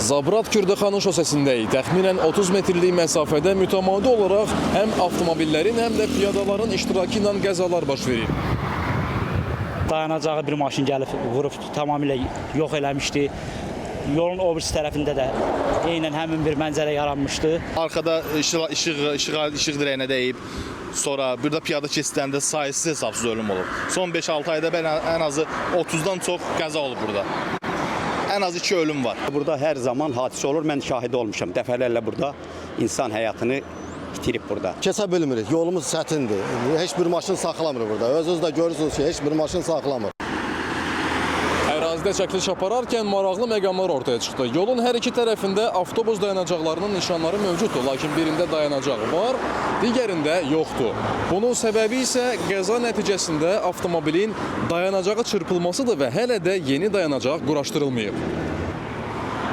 Zabrat Kürdəxanı şosesindəyik. Təxminən 30 metrlik məsafədə mütəmadi olaraq həm avtomobillərin, həm də piyadaların iştirakı ilə qəzalar baş verir. Dayanacağı bir maşın gəlib vurub tamamilə yox eləmişdi. Yolun o birisi tərəfində də eynən həmin bir mənzərə yaranmışdı. Arxada işıq dirəyinə dəyib. Sonra bir də piyada keçidlərində sayısız hesabsız ölüm olub. Son 5-6 ayda mən ən azı 30-dan çox qəza olub burada. Ən az 2 ölüm var. Burada hər zaman hadisə olur. Mən şahid olmuşam. Dəfələrlə burada insan həyatını itirib burada. Keçə bilmirik. Yolumuz çətindir. Heç bir maşın saxlamır burada. Özünüz də görürsünüz ki, heç bir maşın saxlamır. Ərazidə çəkiliş apararkən maraqlı məqamlar ortaya çıxdı. Yolun hər iki tərəfində avtobus dayanacaqlarının nişanları mövcuddur, lakin birində dayanacaq var, digərində yoxdur. Bunun səbəbi isə qəza nəticəsində avtomobilin dayanacağı çırpılmasıdır və hələ də yeni dayanacaq quraşdırılmayıb.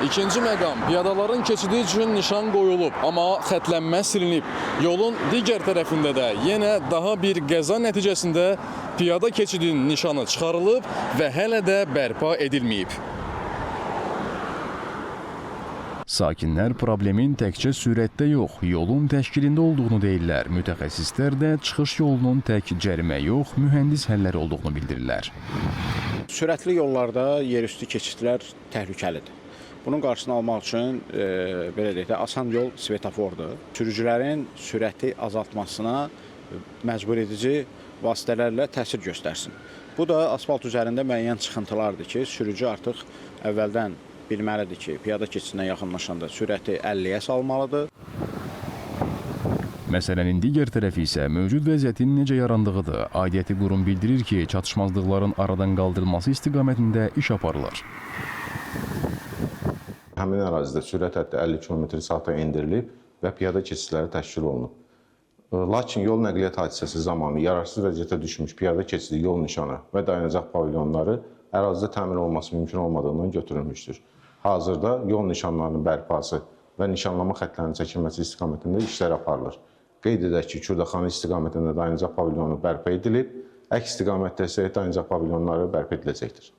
İkinci məqam, piyadaların keçidi üçün nişan qoyulub, amma xətlənmə silinib. Yolun digər tərəfində də yenə daha bir qəza nəticəsində piyada keçidinin nişanı çıxarılıb və hələ də bərpa edilməyib. Sakinlər problemin təkcə sürətdə yox, yolun təşkilində olduğunu deyirlər. Mütəxəssislər də çıxış yolunun tək cərimə yox, mühəndis həlləri olduğunu bildirirlər. Sürətli yollarda yerüstü keçidlər təhlükəlidir. Bunun qarşısını almaq üçün belə deyək də asan yol svetofordur. Sürücülərin sürəti azaltmasına məcbur edici vasitələrlə təsir göstərsin. Bu da asfalt üzərində müəyyən çıxıntılardır ki, sürücü artıq əvvəldən bilməlidir ki, piyada keçidinə yaxınlaşanda sürəti 50-yə salmalıdır. Məsələnin digər tərəfi isə mövcud vəziyyətin necə yarandığıdır. Aidiyyəti qurum bildirir ki, çatışmazlıqların aradan qaldırılması istiqamətində iş aparılır. Həmin ərazidə sürət həddi 50 km/saata endirilib və piyada keçidləri təşkil olunub. Lakin yol nəqliyyat hadisəsi zamanı yararsız vəziyyətə düşmüş piyada keçidi yol nişanı və dayanacaq pavilyonları ərazidə təmir olunması mümkün olmadığından götürülmüşdür. Hazırda yol nişanlarının bərpası və nişanlama xətlərinin çəkilməsi istiqamətində işlər aparılır. Qeyd edək ki, Kürdəxanı istiqamətində dayanacaq pavilyonu bərpa edilib, əks istiqamətdə isə dayanacaq pavilyonları bərpa ediləcəkdir.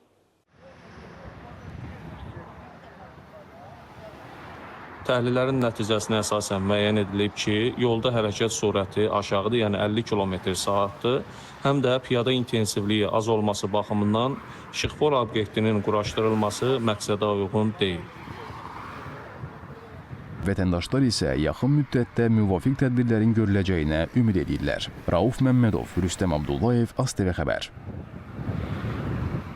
Təhlillərin nəticəsinə əsasən müəyyən edilib ki, yolda hərəkət sürəti aşağıdır, yəni 50 km/saatdır. Həm də piyada intensivliyi az olması baxımından işıqfor obyektinin quraşdırılması məqsədə uyğun deyil. Vətəndaşlar isə yaxın müddətdə müvafiq tədbirlərin görüləcəyinə ümid edirlər. Rauf Məmmədov, Rüstəm Abdullayev, ASTV xəbər.